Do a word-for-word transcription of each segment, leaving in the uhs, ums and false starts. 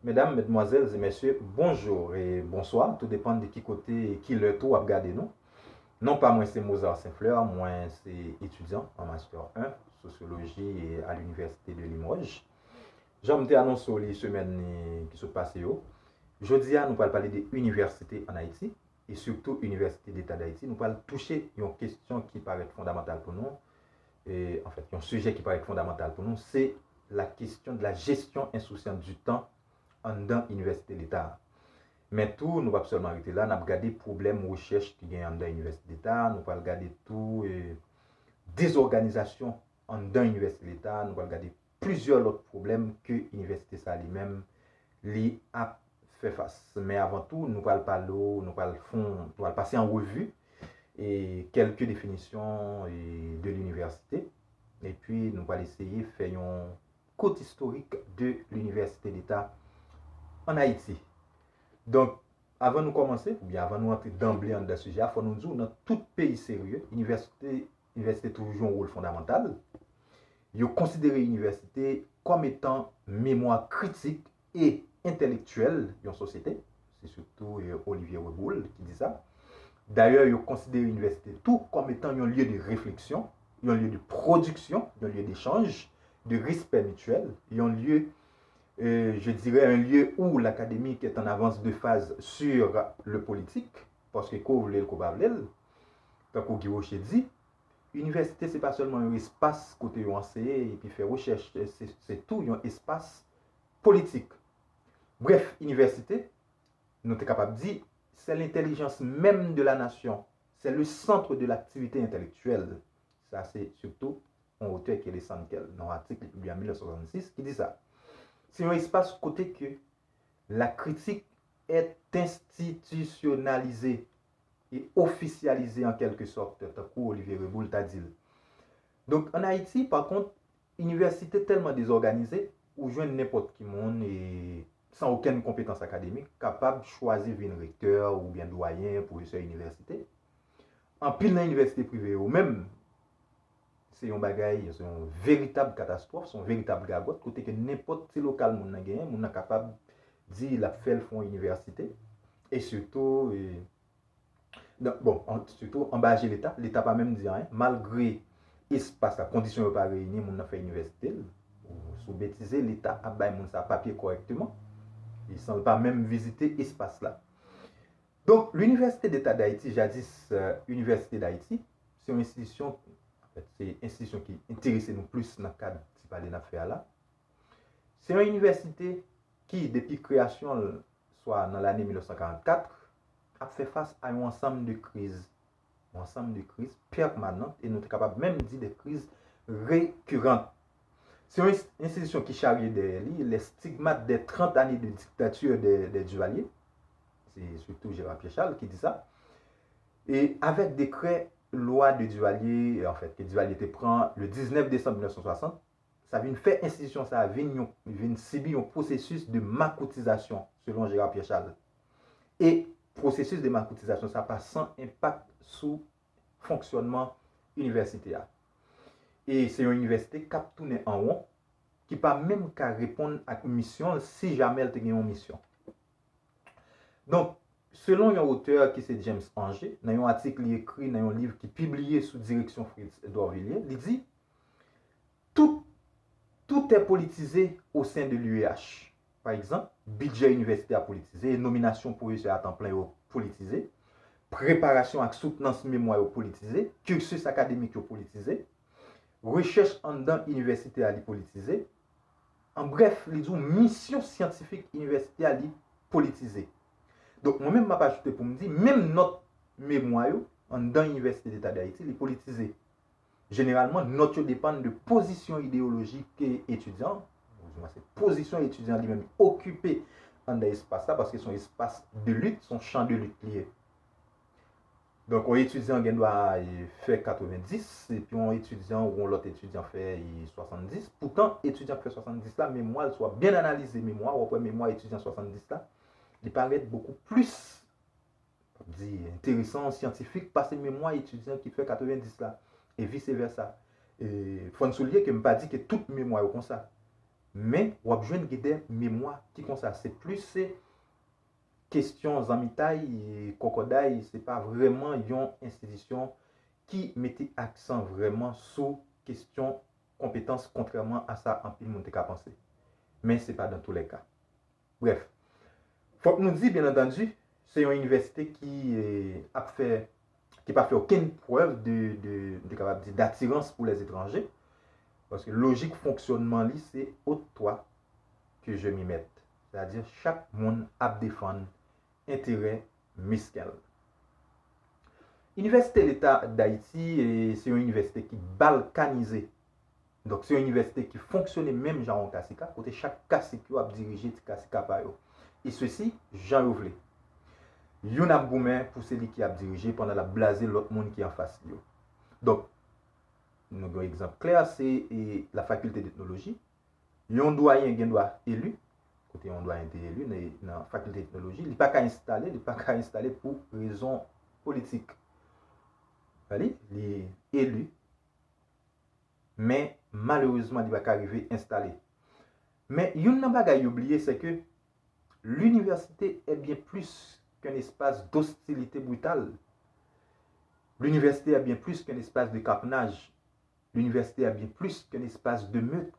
Medam, medmwazèl e mesye, bonjou e bonswa, tou depann de ki kote e ki lè tou w ap gade nou. Non pa mwen se Mozart Saint Fleur, mwen se etidyan an Master en Sosyoloji e a l'Université de Limoges. Jan m te anonse w li semèn ki sot pase yo, jodi a nou pral pale de inivèsite ann Ayiti, e sitou Inivèsite Deta Dayiti, nou pral touche yon kesyon ki parèt fondamantal pou nou, e, anfèt, yon sijè ki parèt fondamantal pou nou, se la question de la gestion insouciante du temps anndan Inivèsite Leta a. Men tou, nou p ap sèlman rete la, n ap gade pwoblèm rechèch ki gen anndan Inivèsite Leta a, nou pral gade tou e, dezòganizasyon anndan Inivèsite Leta a, nou pral gade plizyè lòt pwoblèm ke inivèsite sa li menm li ap fè fas. Men avan tou, nou pral pale w, nou pral fon, nou pral pase an revi e kèlke definisyon e, de l'inivèsite. Epi nou pral eseye fè yon kout istorik de l'Université d'État en Haïti. Donk, avan nou kòmanse, oubyen avan nou antre danble anndan sijè a, fò nou di w nan tout peyi serye, inivèsite, inivèsite toujou jwe yon wòl fondamantal. Yo konsidere inivèsite kòm etan memwa kritik e entèlektyèl yon sosyete. Se sitou e, Olivier Reboul ki di sa. Dayè, yo konsidere inivèsite tou kòm etan yon lye de refleksyon, yon lye de pwodiksyon, yon lye dechanj, de respè mityèl, yon lye, euh, je dirais, un lieu où l'académique est en avance de phase sur le politique, paske ko vle l, ko pa vle l, tankou Guy Rocher di, inivèsite se pa sèlman yon espas kote yo anseye epi fè rechèch, se, se tou yon espas politik. Brèf, inivèsite, nou te kapab di, c'est l'intelligence même de la nation, c'est le centre de l'activité intellectuelle. Sa se sitou yon otè ki rele Sankel, nan yon atik li pibliye an mil nèf san swasannsis, ki di sa. Se yon espas kote ke la critique est institutionnalisée et officialisée en quelque sorte, tankou Olivier Reboul ta di l. Donk, ann Ayiti, pa kont, inivèsite tèlman dezòganize, ou jwenn nenpòt ki moun e san okenn konpetans akademik kapab chwazi vin rektè oubyen dwayen, pwofesè inivèsite. Anpil nan inivèsite prive yo menm, se yon bagay, se yon veritab katastwòf, se yon veritab gagòt, kote ke nenpòt ti lokal moun nan genyen, moun nan kapab di l ap fè l fè yon inivèsite. E sitou, e, nan, bon, an, sitou anba je Leta, Leta pa menm di anyen, malgre espas la, kondisyon yo pa reyini, moun nan fè inivèsite l. Ou, si w betize, Leta ap bay moun sa papye kòrèkteman, e san l pa menm vizite espas la. Donk, l'Université d'État d'Haïti, jadis euh, Université d'Haïti, se yon enstitisyon, anfèt, se enstitisyon ki enterese nou plis nan kad ti pale n ap fè a la. Se yon inivèsite ki, depi kreyasyon l, swa nan lane mil nèf san karannkat, ap fè fas a yon ansanm de kriz, yon ansanm de kriz pèmanant, e nou te kapab menm di de kriz rekirant. Se yon ins- enstitisyon ki charye dèyè li les stigmates des trente années de dictature de, de Duvalier. Se sitou Gérard Pierre Charles ki di sa. E avèk dekrè lwa de Duvalier, anfèt, ke Duvalier te pran le diznèf desanm mil nèf san swasant, sa vin fè enstitisyon sa a vin, yon, vin sibi yon pwosesis de makoutizasyon, selon Gérard Pierre Charles. E pwosesis de makoutizasyon sa a pa san enpak sou fonksyònman inivèsite a. E se yon inivèsite k ap tounen an won, ki pa menm ka reponn ak misyon l si jamè l te gen yon misyon. Donk, selon yon otè ki se James Anger, nan yon atik li ekri nan yon liv ki pibliye sou direksyon Fritz Dorvilliers, li di, tout, tout est politisé au sein de l'U E H. Pa egzanp, bidjè inivèsite a politize, nominasyon pwofesè a tan plen yo politize, preparasyon ak soutenans memwa yo politize, cursus akademik yo politize, rechèch anndan inivèsite a li politize. An brèf, li di w misyon syantifik inivèsite a li politize. Donk, mwen menm m ap ajoute pou m di, menm nòt memwa yo anndan Inivèsite Deta Dayiti, li politize. Jeneralman, nòt yo depann de pozisyon ideyolojik etidyan an, oudimwen se pozisyon etidyan li menm okipe anndan espas la, paske se yon espas de lit, se yon chan de lit li ye. Donk, yon etidyan gen dwa e, fè katrevenndis, epi yon etidyan ou yon lòt etidyan fè e, swasanndis. Poutan, etidyan k fè swasanndis la, memwa l, si w ap byen analize memwa, w ap wè memwa etidyan swasanndis la, li parèt bokou plis, di, enteresan, syantifik, pase memwa etidyan ki fè katrevenndis la, e vise vèsa. E fò n souliye ke m pa di ke tout memwa yo konsa. Men w ap jwenn gen de memwa ki konsa. Se plis se kesyon zanmitay, kòkòday, se pa vrèman yon enstitisyon ki mete aksan vrèman sou kesyon konpetans, kontrèman a sa anpil moun te ka panse. Men se pa dans tous les cas. Brèf, fòk nou di, byen antandi, se yon inivèsite ki eh, ap fè, ki pa fè okenn prèv de, de, de kapab di, datirans pou lèzetranje. Paske lojik fonksyònman li, se au toi que je m'y mette. Sètadi, chak moun ap defann enterè misken l. Inivèsite Leta Dayiti, eh, se yon inivèsite ki balkanize. Donk, se yon inivèsite ki fonksyone menm jan yon kasika, kote chak kasik yo ap dirije ti kasika pa yo. E sesi, jan yo vle. Youn ap goumen pou se li ki ap dirije pandan l ap blaze lòt moun ki anfas li yo. Donk, nou gen yon egzanp klè, se eh, la faculté d'ethnologie. Yon dwayen gen dwa eli, kote yon dwayen te eli nan, nan fakilte etnoloji, li pa ka enstale, li pa ka enstale pou rezon politik. Li, li eli, men malerezman, li pa ka rive enstale. Men youn nan bagay yo bliye, se ke l'université est bien plus qu'un espace d'hostilité brutale. L'université est bien plus qu'un espace de capenage. L'université est bien plus qu'un espace de meute,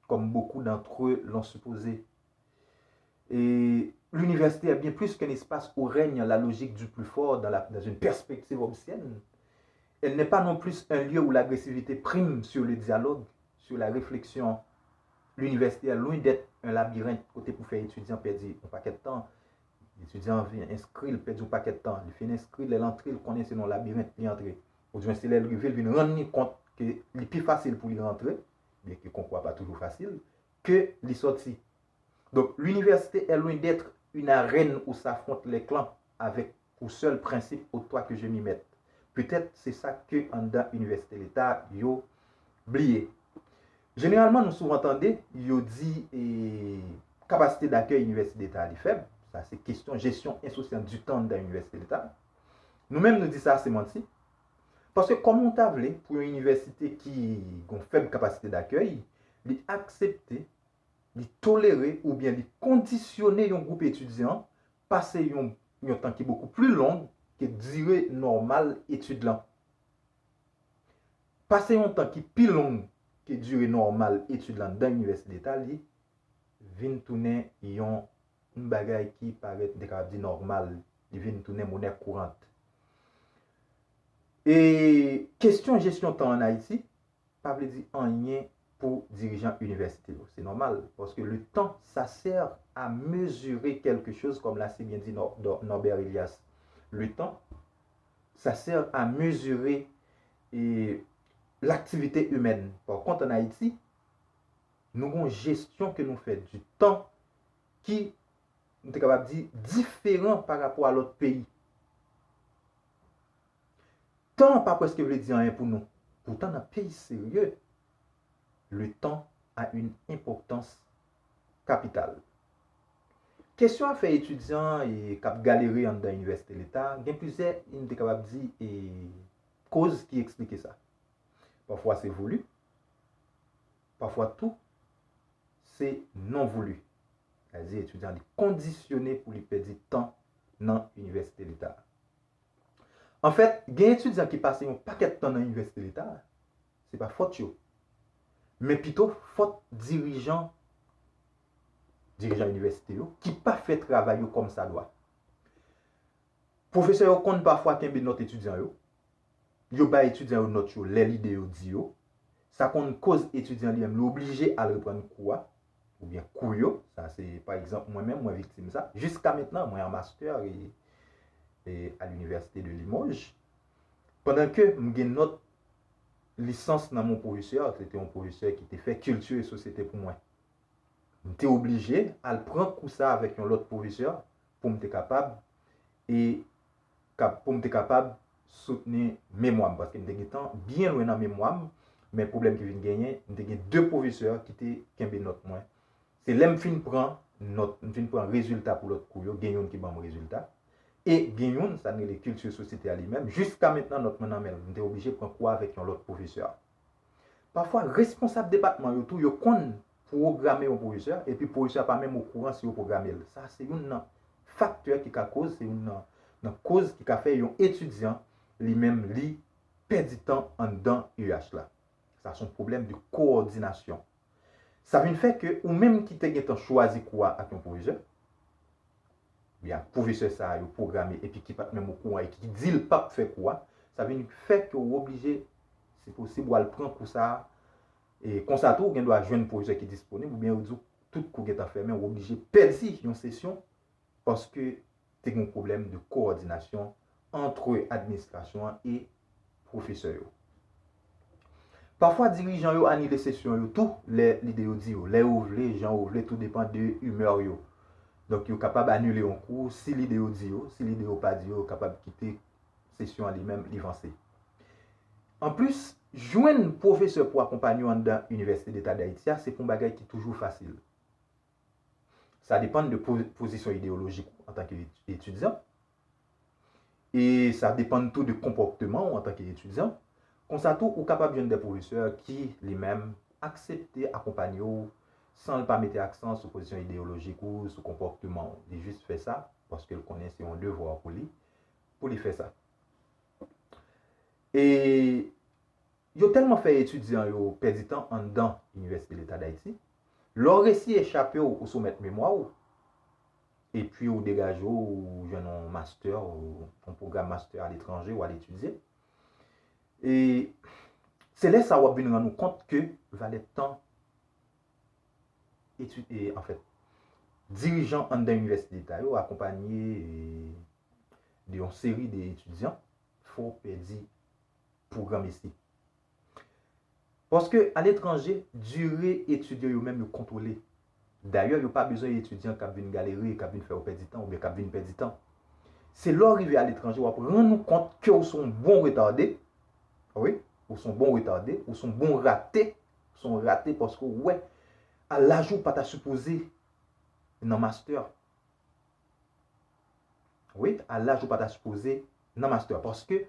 comme beaucoup d'entre eux l'ont supposé. Et l'université est bien plus qu'un espace où règne la logique du plus fort dans, la, dans une perspective hobbesienne. Elle n'est pas non plus un lieu où l'agressivité prime sur le dialogue, sur la réflexion. L'université est loin d'être un labyrinthe kote pou fè etidyan pèdi yon pakèt tan. Etidyan an vin enskri, l pèdi yon pakèt tan. Li fin enskri, lè l antre, l konnen se nan yon labirent li antre. Oudwen se lè l rive, l vin rann li kont ke li pi fasil pou li rantre, byenke konkou a pa toujou fasil, ke li sòti. Donc, l'université est loin d'être une arène où s'affrontent les clans avec pour seul principe au toi que je m'y mette. Petèt se sa ke anndan inivèsite Leta yo bliye. Jeneralman, nou souvan tande yo di eh, kapasite dakèy inivèsite Leta li fèb. Sa se kesyon jesyon ensosyan ditan anndan inivèsite Leta. Nou menm nou di sa se manti. Paske kòman w ta vle pou yon inivèsite ki gen fèb kapasite dakèy, li aksepte, li tolere oubyen li kondisyone yon gwoup etidyan pase yon, yon tan ki bokou pli long ke dire nòmal etid lan. Pase yon tan ki pi long ke dire nòmal etid lan nan inivèsite Leta, li vin tounen yon, yon bagay ki parèt, m te kapab di, nòmal, li vin tounen monè kourant. E kesyon jesyon tan ann Ayiti pa vle di anyen pou dirijan inivèsite yo. Se nòmal, paske le temps, ça sert à mesurer quelque chose, comme l'a si bien dit Nor- Nor- Norbert Elias. Le temps, ça sert à mesurer eh, l'activité humaine. Par contre, en Haïti, nou gon jesyon ke nou fè du temps ki, nou te kapab di, diferan pa rapò a lòt peyi. Tan pa prèske vle di anyen pou nou. Poutan, nan peyi serye, le temps a une importance capitale. Kesyon afè etidyan k ap galere anndan inivèsite Leta, gen plizyè, nou te kapab di, e, koz ki eksplike sa. Pafwa se voulu, pafwa tou se non voulu. Sètadi etidyan li kondisyone pou li pèdi tan nan inivèsite Leta. Anfèt, gen etidyan ki pase yon pakèt tan nan inivèsite Leta, se pa fòt yo, men pito fòt dirijan, dirijan inivèsite yo ki pa fè travay yo kòmsadwa. Pwofesè yo konn pafwa kenbe nòt etidyan yo. Yo bay etidyan yo nòt yo lè lide yo di yo. Sa konn koz etidyan li menm li oblije al reprann kou a, oubyen kou yo. Sa se, pa egzanp, mwen menm, mwen viktim sa. Jiska mentnan, mwen an mastè e, e, à l'université de Limoges. Pandan ke m gen nòt lisans nan men yon pwofesè, se te yon pwofesè ki te fè kilti e sosyete pou mwen. M te oblije al pran kou sa avèk yon lòt pwofesè pou m te kapab e pou m te kapab soutni memwa m, paske m te gentan byen lwen nan memwa m, men pwoblèm ki vin genyen, m te gen de pwofesè ki te kenbe nòt mwen. Se lè m fin pran nòt, m fin pran rezilta pou lòt kou yo, gen youn ki ban m rezilta, e gen youn, sa n rele kilti sosyete a li menm, jiska mentnan nòt mwen nan men l, m te oblije pran kou avèk yon lòt pwofesè. Pafwa, responsab depatman yo tou, yo konn pwograme yon pwofesè, epi pwofesè a pa menm okouran si yo pwograme l. Sa se youn nan faktè ki ka koz, se youn nan, nan koz ki ka fè yon etidyan li menm li pèdi tan anndan E H la. Sa se yon pwoblèm de kowòdinasyon. Sa vin fè ke ou menm ki te gentan chwazi kou a ak yon pwofesè, byen ak pwofesè sa a yo pwograme epi ki pa t menm okouran e ki di l p ap fè kou a, sa vin fè ke w oblije, si posib, w al pran kou sa a. E konsa tou, ou gen dwa jwenn pwofesè ki disponib oubyen yo di w tout kou gentan fèmen, ou oblije pèdi yon sesyon paske te gen yon pwoblèm de kowòdinasyon ant administrasyon an e pwofesè yo. Pafwa, dirijan yo anile sesyon yo tou lè lide yo di yo, lè yo vle, jan yo vle, tou depann de imè yo. Donk, yo kapab anile yon kou si lide yo di yo, si lide yo pa di yo, yo kapab kite sesyon an li menm, li vanse. Anplis, jwenn pwofesè pou akonpanye w anndan Inivèsite Deta Dayiti a, se pa yon bagay ki toujou fasil. Sa depann de po-, pozisyon ideyolojik ou antanke etidyan. E sa depann tou de konpòteman ou antanke etidyan. Konsa tou, ou kapab jwenn de pwofesè ki, li menm, aksepte akonpanye w san l pa mete aksan sou pozisyon ideyolojik ou, sou konpòteman w. Li jis fè sa paske l konnen se yon devwa pou li, pou li fè sa. E yo tèlman fè etidyan yo pèdi tan anndan Inivèsite Leta Dayiti, lè w resi echape w, ou soumèt memwa w, epi ou degaje w, ou jwenn yon mastè, ou yon pwogram mastè aletranje, w al etidye. E se lè sa w ap vin rann ou kont ke valè tan etid-, e, anfèt, dirijan anndan inivèsite leta yo akonpanye, e, de yon seri de etidyan, fè w pèdi pwogram isi. Paske aletranje, dire etid yo, yo menm yo kontwole. Dayè, yo pa bezwen etidyan k ap vin galere, k ap vin fè yo pèdi tan, oubyen k ap vin pèdi tan. Se lè w rive aletranje, w ap rann ou kont ke w se yon bon retade. Wi, ou se yon bon retade, ou se yon bon rate, ou se yon rate paske w wè, a laj ou pa ta sipoze nan mastè. Wi, a laj ou pa ta sipoze nan mastè. Paske,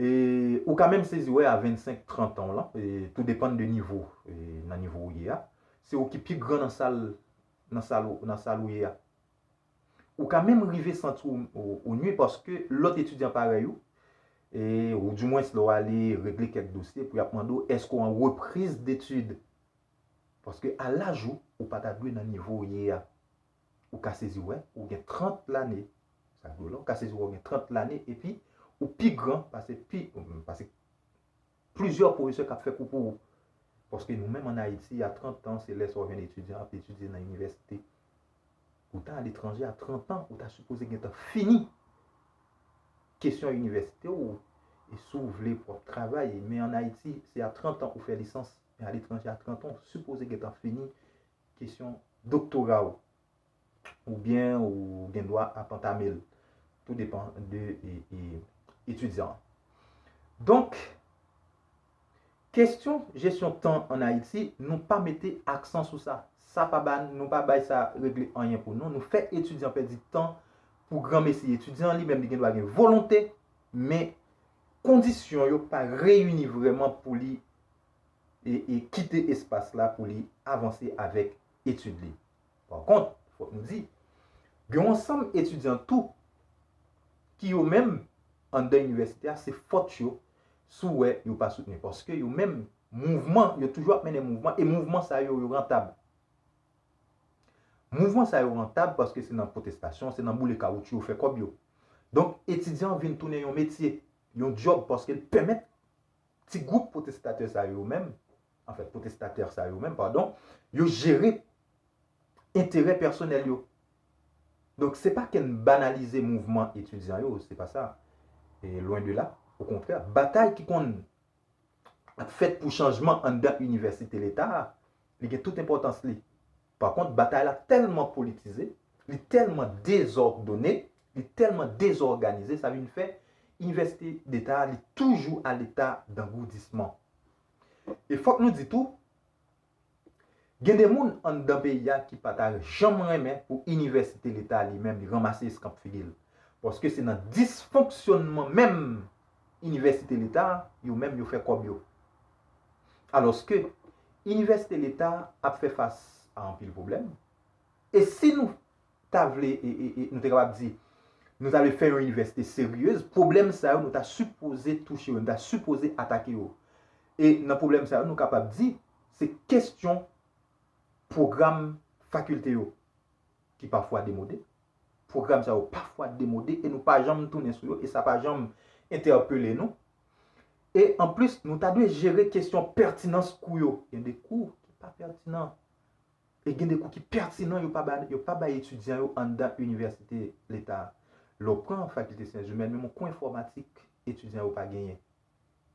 e, ou ka menm sezi wè a vennsenk, trant an w lan, e, tou depann de nivo, e, nan nivo ou ye a. Se ou ki pi gran nan sal, nan sal, nan sal ou ye a. Ou ka menm rive santi w, w, w nwi paske lòt etidyan parèy ou, e, ou dimwens lè w ale regle kèk dosye pou y ap mande w èske w an repriz detid. Paske a laj ou, ou pa ta dwe nan nivo w ye a. Ou ka sezi wè, ou gen trant lane, sa k dwe la, ou ka sezi wè ou gen trant lane, epi ou pi gran pase pi, pase plizyè pwofesè k ap fè kou pou ou. Paske nou menm ann Ayiti, a trant an, se lè sa w jwenn etidyan ap etidye nan inivèsite. Ou ta aletranje a trant an, ou ta sipoze gentan fini kesyon inivèsite w, e si w vle pou w ap travay, men ann Ayiti, se a trant an ou fè lisans, men aletranje a trant an, ou sipoze gentan fini kesyon doktora w, oubyen ou gen dwa ap antame l. Tou depann de, e, e, etidyan an. Donk, kesyon jesyon tan ann Ayiti, nou pa mete aksan sou sa. Sa pa ba, nou pa bay sa regle anyen pou nou. Nou fè etidyan pèdi tan pou granmesi. Etidyan an li menm, li gen dwa gen volonte, men kondisyon yo pa reyini vrèman pou li e, e kite espas la pou li avanse avèk etid li. Pa kont, fòk nou di, gen yon ansanm etidyan tou ki yo menm, anndan inivèsite a, se fòt yo si w wè yo pa soutni. Paske yo menm, mouvman, yo toujou ap mennen mouvman, e mouvman sa yo, yo rantab. Mouvman sa yo rantab paske se nan pwotestasyon, se nan boule kawoutchou yo fè kòb yo. Donk, etidyan an vin tounen yon metye, yon djòb, paske l pèmèt ti gwoup pwotestatè sa yo menm, anfèt, pwotestatè sa yo menm, padon, yo jere enterè pèsonèl yo. Donk, se pa ke n banalize mouvman etidyan yo, se pa sa. E lwen de la, okontrè, batay ki konn ap fèt pou chanjman anndan inivèsite leta a, li gen tout enpòtans li. Pa kont, batay la tèlman politize, li tèlman dezòdone, li tèlman dezòganize, sa vin fè inivèsite deta a, li toujou a leta dangoudisman. E fòk nou di tou, gen de moun anndan peyi a ki pa ta janm renmen pou inivèsite leta a li menm, li ranmase eskanp figi l. Paske se nan disfonksyònman menm inivèsite leta a, yo menm yo fè kòb yo. Alòske, Inivèsite Leta ap fè fas a anpil pwoblèm. E si nou ta vle, e, e, e, nou te kapab di, nou ta vle fè yon inivèsite seryez, pwoblèm sa yo, nou ta sipoze touche yo, nou ta sipoze atake yo. E nan pwoblèm sa yo, nou kapab di, se kesyon pwogram fakilte yo ki pafwa demode. Pwogram sa yo pafwa demode e nou pa janm tounen sou yo e sa pa janm entèpele nou. E anplis, nou ta dwe jere kesyon pètinans kou yo. Gen de kou ki pa pètinan. E gen de kou ki pètinan, yo pa ba, yo pa bay etidyan yo anndan inivèsite Leta. Lè w pran fakilte syans imèn, menm yon kou enfòmatik, etidyan yo pa genyen.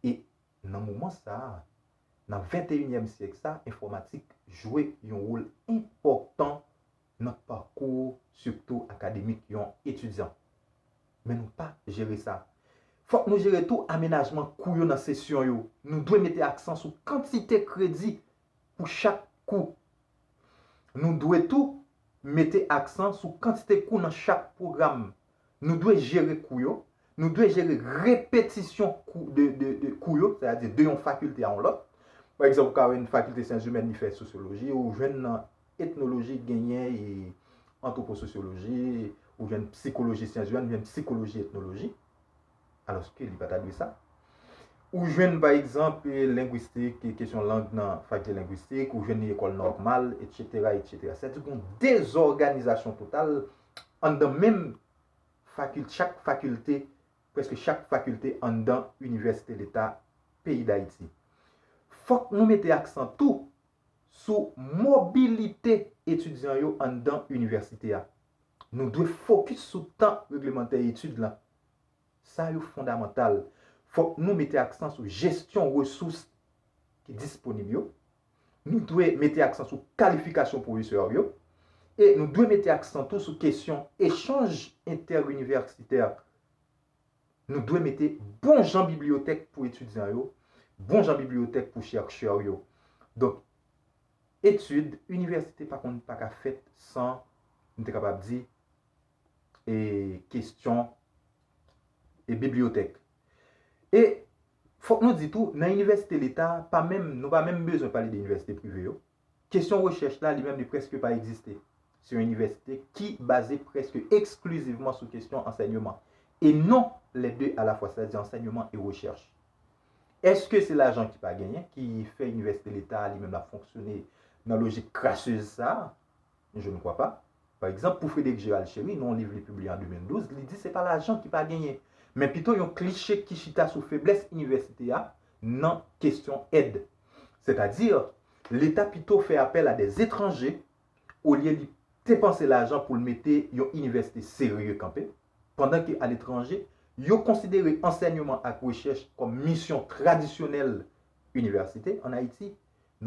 E nan moman sa a, nan venteyinyèm syèk sa, enfòmatik jwe yon wòl enpòtan nan pakou, sitou akademik, yon etidyan. Men nou pa jere sa. Fòk nou jere tou amenajman kou yo nan sesyon yo. Nou dwe mete aksan sou kantite kredi pou chak kou. Nou dwe tou mete aksan sou kantite kou nan chak pwogram. Nou dwe jere kou yo. Nou dwe jere repetisyon kou, de, de, de kou yo, sètadi de yon fakilte a yon lòt. Pa egzanp, ou ka wè yon fakilte syans imèn, li fè sosyoloji, ou jwenn nan etnoloji, genyen e antwopososyoloji, ou jwenn sikoloji syans imèn, ou jwenn sikoloji etnoloji. Alòske li pa ta dwe sa. Ou jwenn, pa egzanp, lengwistik, kesyon lang nan fakilte lengwistik, ou jwenn li lekòl nòmal, etsetera, etsetera. Sètadi gen yon dezòganizasyon total anndan menm fakilte, chak fakilte, prèske chak fakilte anndan Inivèsite Leta peyi Dayiti. Fòk nou mete aksan tou sou mobilite etidyan yo anndan inivèsite a. Nou dwe fokis sou tan reglemantè etid lan. Sa yo fondamantal. Fòk nou mete aksan sou jesyon resous ki disponib yo. Nou dwe mete aksan sou kalifikasyon pwofesè yo. E nou dwe mete aksan tou sou kesyon echanj entèinivèsitè. Nou dwe mete bon jan bibliyotèk pou etidyan yo, bon jan bibliyotèk pou chèchè yo. Donk, etid, inivèsite pa konn pa ka fèt san, nou te kapab di, e kesyon e bibliyotèk. E fòk nou di tou, nan inivèsite Leta, pa menm, nou pa menm bezwen pale de inivèsite prive yo. Kesyon rechèch la, li menm, li prèske pa egziste. Se yon inivèsite ki baze prèske eksklizivman sou kesyon ansèyman. E non les deux à la fois, sètadi ansèyman e rechèch. Èske se lajan ki pa genyen ki fè inivèsite Leta a li menm ap fonksyone nan lojik krasez sa a? Je ne crois pas. Pa egzanp, pou Frédéric Gérald Chéry, nan yon liv li pibliye an de mil douz, li di se pa lajan ki pa genyen, men pito yon kliche ki chita sou feblès inivèsite a nan kesyon èd. Sètadi, Leta pito fè apèl a dè etranje olye li depanse lajan pou l mete yon inivèsite serye kanpe, pandan ke aletranje, yo konsidere ansèyman ak rechèch kòm misyon tradisyonèl inivèsite. Ann Ayiti,